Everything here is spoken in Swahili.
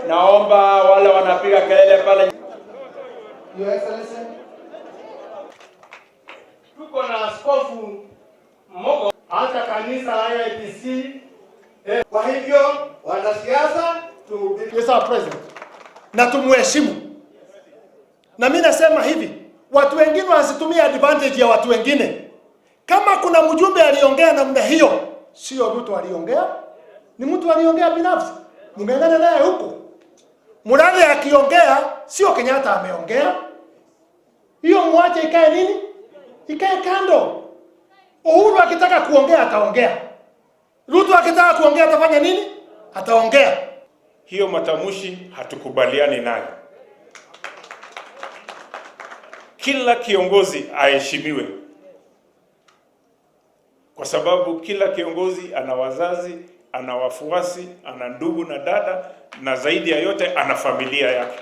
Naomba wale wanapiga kelele pale. Your Excellency. Tuko na askofu mmoja Hata kanisa la AIPC. Kwa hivyo wanasiasa tuhubiri. Yes, our president. Na tumuheshimu. Na mimi nasema hivi, watu wengine wasitumie advantage ya watu wengine. Kama kuna mjumbe aliongea namna hiyo, sio Ruto aliongea, ni mtu aliongea binafsi. Mung'ang'ana naye huko. Murathe akiongea, sio Kenyatta ameongea. Hiyo muache ikae nini? Ikae kando. Uhuru akitaka kuongea ataongea. Ruto akitaka kuongea atafanya nini? Ataongea. Hiyo matamshi hatukubaliani nayo. Kila kiongozi aheshimiwe, kwa sababu kila kiongozi ana wazazi, ana wafuasi, ana ndugu na dada, na zaidi ya yote ana familia yake.